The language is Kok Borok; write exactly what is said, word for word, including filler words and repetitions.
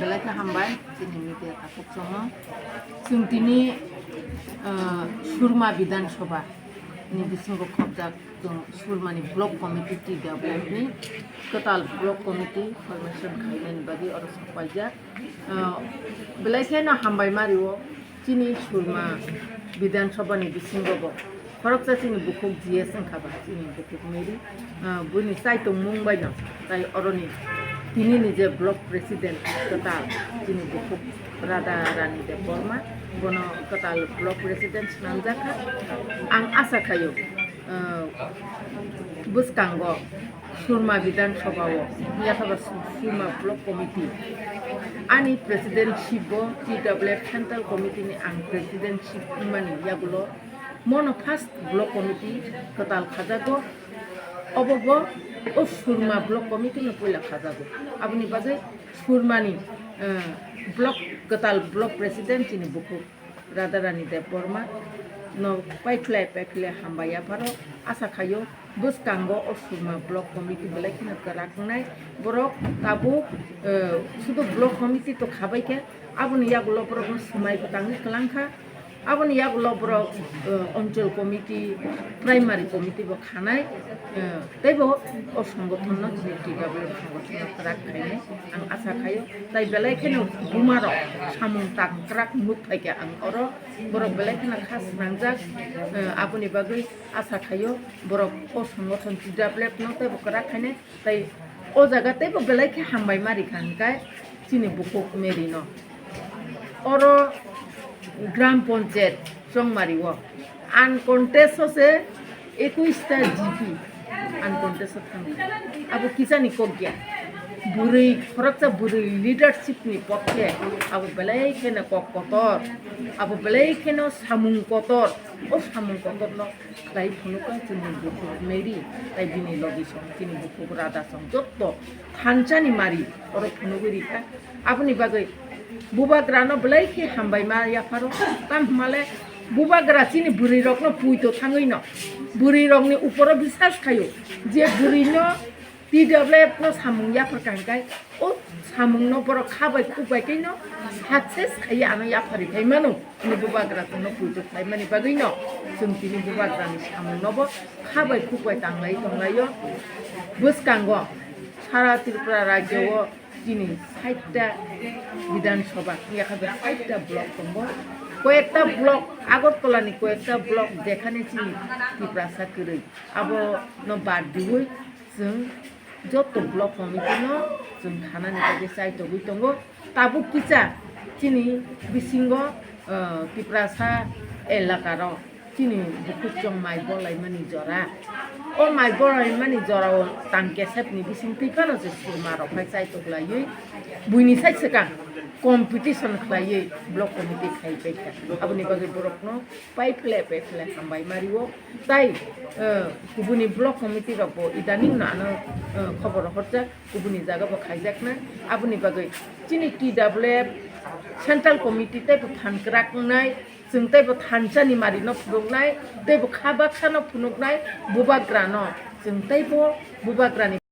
Belai khe hambai, chini media takhuk chongno. Chwng tini, ah, Surma Bidhan Sabha ni bisingo khopjak chwng Surmani Block Committee T W F ni kwtal Block Committee formation khainani bagwi oro sok paijak. Ah, belai kheno hambai mario. Chini Surma Bidhan Sabha ni bisingo bo khoroksa chini bukhuk G S wngkha ba, chini bukhuk Mary, ah, buini chaitongmung bai no tai oroni tinini je block president kwtal chini bukhuk Radha Rani Debbarma, bono kwtal block president swnamjak kha. Ang asa khaio, ah, bwskango Surma Bidhan Sabha o, yakha ba Su-, Surma Block Committee. Ani presidentship bo T W F Central Committee ni ang presidentship wngmani yagulo mono first Block Committee kwtal khajago. Obo bo o Surma Block Committee no puila khajago. Aboni bagwi Surma ni, eh, block, kwtal block president chini bukhuk Radharani Debbarma no paikhlai paikhlai hambai yapharo. Asa khaio bwskango o Surma Block Committee belai kheno kwrak wngnai. Borok tabuk, eh, sudu Block Committee to khabai khe, aboni yagulo borokno swmai bwtangwi kwlangkha. Aboni yagulo borok, eh, Anchal Committee, Primary Committee bo khanai. Eh, teibo o songothonno chini T W F songothonno kwrak khainai ang asa khaio. Tai belai kheno bumarok samung tang kwrak nuk phaikha ang oro. Borok belai kheno kha swnangjak, eh, aboni bagwi asa khaio borok o songothon T W F no teibo kwrak khainai. Tai o jaga teibo belai khe hambai ma rikha hwnkhai chini bukhuk Mary no. Oro Gram Panchayat Chongmari o uncontest o se ekush ta G P uncontest o thangkha. Abo kisani kok ya. Bwrwi, khoroksa bwrwi leadership ni pokhe abo belai kheno kok kotor, abo belai kheno samung kotor. O samung kotor no khlai phunukha chini bukhuk Mary, tai bini logi song, chini bukhuk Radha song, jotto thansa ni mari oro phunugwi rikha. Aboni bagwi bubagra no belai khe hambai ma yapharo. Tam hwnmale bubagra chini bwrwi rok no puito thangwi no, bwrwi rok ni uporo bisas khaio je bwrwi no T W F no samung yaphar kha hwnkhe, o samung no borok kha bai khuk bai khe no success khaiwi ano yaphari phai mano. Ani bubagra chwngno puitu khlaimani bagwi no chwng tini bubagra ni samung no bo kha bai khuk bai tanglai tonglaio. Bwskango sara Tripura rajyo o chini sait ta Bidhan Sabha, yakha bai sait ta block tongo. Koyekta block, Agartala ni koyekta block jekhane chini Tiprasa kwrwi, abo no bad diwi chwng joto block committee no chwng khanani bagwi chai togwi tongo. Tabuk kisa chini bisingo, ah, Tiprasa elaka rok chini bukhuk chong mai bolaimani jora. O mai bolaimani jora o tang kesep ni bising twi phano se surma rok phai chai toglaiwi buini sai swkang competition khlaiwi block committee khai paikha. Aboni bagwi borok no pai phle pai phle hambai mario. Tai, eh, kubuni block committee rok bo idaning no ano, eh, khobor horjak, kubuni jaga bo khaijakna. Aboni bagwi chini T W F Central Committee tei bo phan kwrak wngnai, chwng tei bo thansa ni mari no phunuknai, tei bo kha baksa no phunuknai, bubagra no chwng tei bo bubagra ni